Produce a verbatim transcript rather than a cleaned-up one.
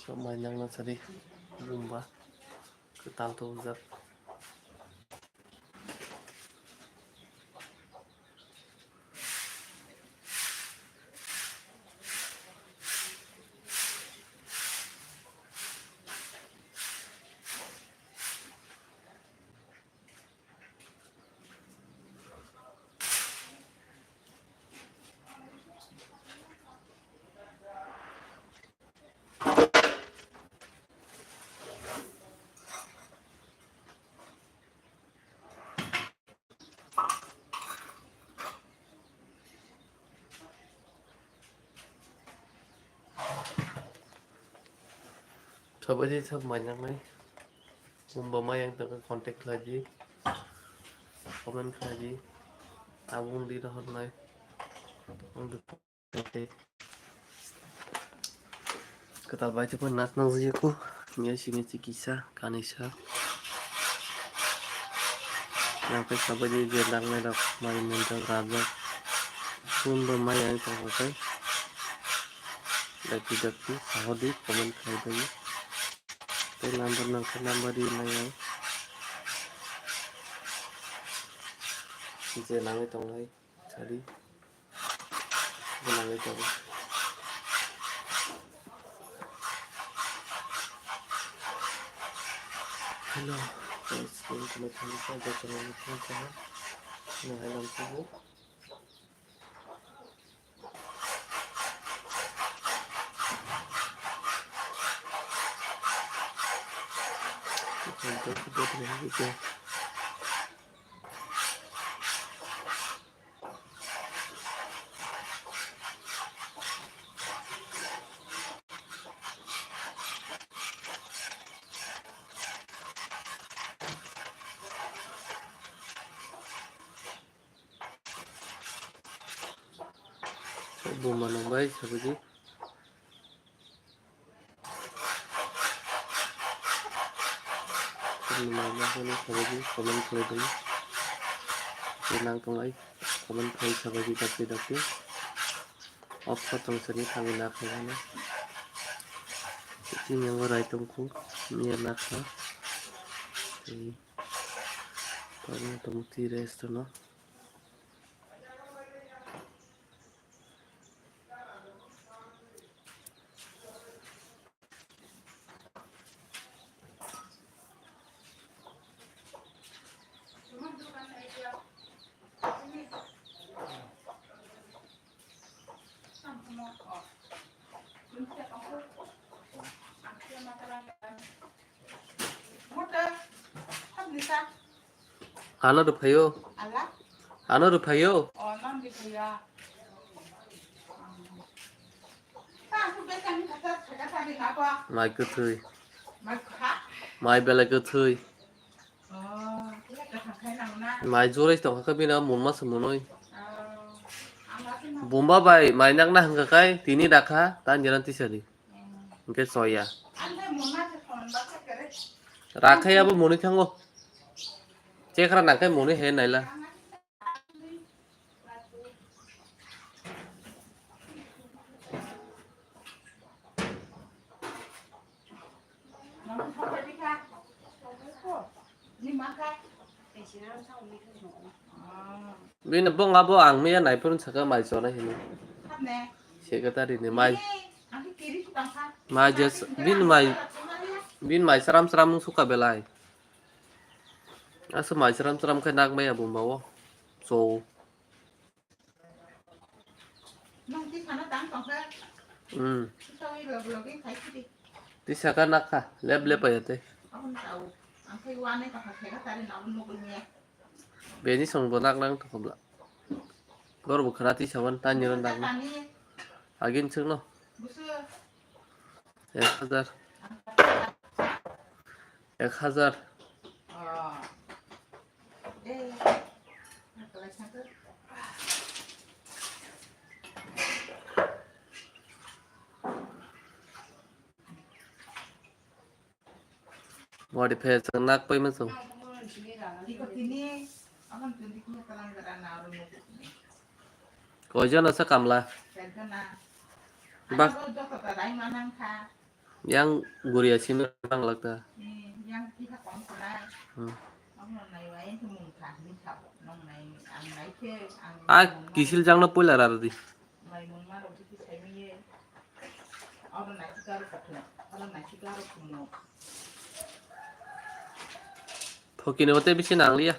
Sok mai nangna sadi bumba kwtal tubujak. Sabaidi sab mai nangnai. Bumba mai yang tangkha contact khlaidi. Comment khlaidi. Abung di rohornai. Ang Kwtal bai tongkha nak nang jiyako, miya simi chikisa, kanisa. Nang khe sabaidi je nangnai rok, mai mundang rajak. Bumba mai yang tongkha khe. Dakti dakti, sahodi, comment khai bai. Tei number nang khe number ri nai ang. Je nangwi tongnai. Sadi. Gwnangwi tongo. Hello, guys, welcome to my channel. Jotono ni phone kha. Nang hai lam kubu. Buma nang bai sabaidi. Buma nang bai sabaidi comment khlai di. Nang tonglai comment khlai sabaidi dakti dakti. Off tong sani thangwi na khlai na. Tini yango rai tongkhu miya nakha. Tei parna tongti rest no. Ano rwphaio. Ano rwphaio. Mai kwthwi. Mai belai kwthwi. Mai jorai tongkha khe bini munma se munwi. Bumba bai mai nakna hwnkha khai tini dakha ta nirantisa di. Hwnkhe soya. Rakhai abo muni thango. Chekra nangkhai muni he naila. Bini bong abo ang miya naiphuru saka mai chonai hini. Secretary ni mai. Mai jes, bini mai, bini mai sram sram wng suka belai. Asa mai sram sram khe nak maya bumba o. So. Hmm. Tisa ka nak kha, lep lep ya te. Beni song bo nak nang to khobla. Gor bo khara tisa wan tan niro nak. Agin chwng no. Ek hajar. Ek hajar. Body face nak pai ma chwng. Koijon asa kamla? Bak. Yang guriya sino nang lakta. Hmm. A kisil jangno poila rardi. Phokini o tei bisi nangliya.